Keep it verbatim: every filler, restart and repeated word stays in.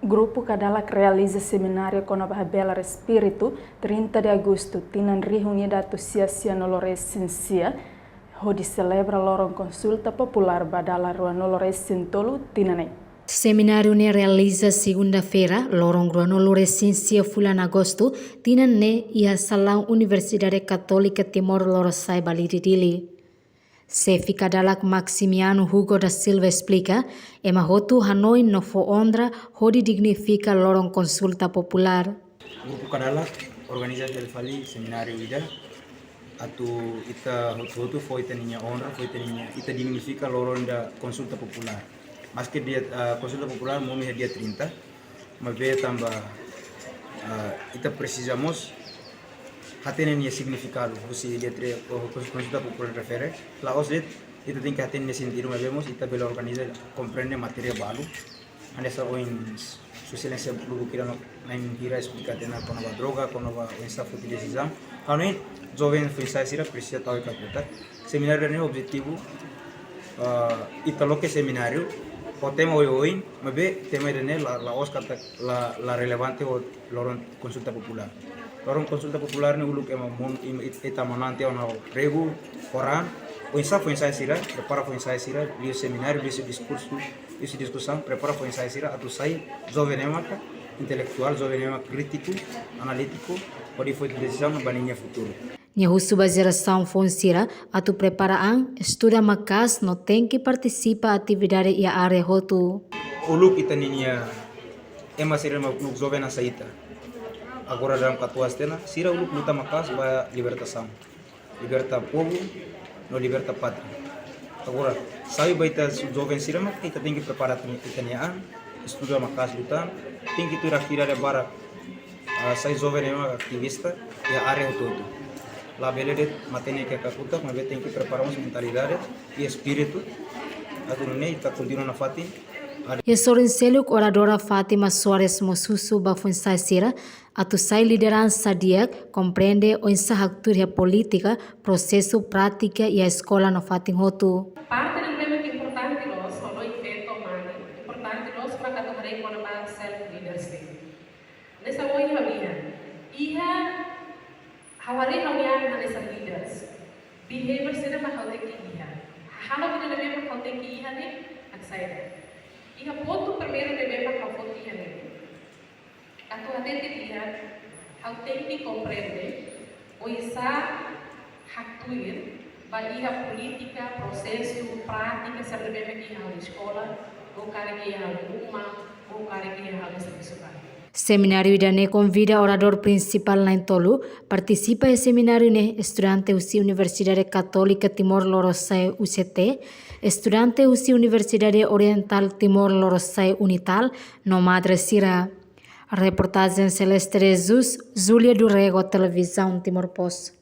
Grupu Kadalak realiza semináriu kona-ba habelar espíritu, trinta de agostu, tinan rihun ida atus sia sianulu resin sia, hodi selebra loron konsulta populár ba dala ruanulu resin tolu tinan ne'e. Semináriu ne'e realiza segunda-feira, loron ruanulu resin sia fulan agostu, tinan ne'e iha salaun Universidade Katólika Timor Lorosa'e Balide, Dili. Xefe Kadalak Maximiano Hugo da Silva esplika, ema hotu hanoin no fó onra hodi dignifika loron konsulta populár. Grupu Kadalak organiza fali semináriu ida atu ita hotu-hotu fó ita-nia onra, fó ita-nia, ita dignifika loron da konsulta populár. Maske dia, ah, konsulta populár monu iha dia trinta, maibé tanba, ah, ita presiza mós hatene nia signifikadu, husi dia tre-, oh, konsulta populár refere, la'ós de'it ita tenke hatene nia sentidu, maibé mós ita bele organiza, komprende matéria balu. Hanesan ohin Sua Exelénsia lubuk hira no, na'in hira esplika tiha ona kona-ba droga, kona-ba oinsá foti desizaun. Ha'u hanoin joven foin-sa'e sira presiza tau iha kakutak. Semináriu ne'e objetivu, ah, ita loke semináriu ho tema oioin, maibé tema ida-ne'e la, la'ós katak la, la relevante ho loron konsulta populár. Loron konsulta populár ne'e uluk ema monu, ema it-, ita manán tiha ona regu, ho raan, oinsá foin-sa'e sira, prepara foin-sa'e sira, liu semináriu, liu diskursu, liu diskusaun, prepara foin-sa'e sira atu sai joven ema maka intelektuál, joven ema krítiku, analítiku, hodi foti desizaun ba ninia futuru. Nia husu ba jerasaun foun sira atu prepara an, estuda maka'as no tenke partisipa atividade iha área hotu. Uluk ita-nia ema sira mak uluk joven hanesan ita. Agora daudaun katuas tiha ona, sira uluk luta maka'as ba libertasaun. Liberta povu, no liberta pátria. Agora, saida ba ita joven sira mak ita tenke prepara ita-nia an, estuda maka'as luta, tenke tuir atividade barak, ah, sai joven ema aktivista iha área hotu-hotu. Labele de'it matenek iha kakutak, maibé tenke prepara mós mentalidade i espíritu atu nune'e ita kontinua nafatin. Iha sorin seluk, oradora Fátima Soares mós husu ba foin-sa'e sira atu sai lideransa di'ak, komprende oinsá haktuir iha polítika, prosesu, prátika iha eskola no fatin hotu. Parte ida ne'ebé importante loos, hodi feto mane, importante loos para atu haree kona-ba self leadership. Hanesan ohin ha'u dehan, iha, ha'u haree ha'u-nia an hanesan leaders. Behavior saida mak ha'u tenke iha. Halo ida ne'ebé mak ha'u tenke iha ne'e, haksaida. Iha pontu primeiru ne'ebé mak ha'u foti iha ne'e. Atu hatete di'ak, ha'u tenke komprende, oinsá haktuir ba iha polítika, prosesu, prátika, sira ne'ebé mak iha ha'u-nia eskola, ou karik iha ha'u-nia uma, ou karik iha ha'u-nia servisu kaben. Semináriu ida-ne'e konvida oradór prinsipál na'in-tolu, partisipa iha semináriu ne'e estudante husi Universidade Katólika Timor Lorosa'e, U C T, estudante husi Universidade Orientál Timor Lorosa'e, UNITAL, no madre sira. Reportajen Celeste Jesus, Júlia do Rego, Televizaun Timor Post.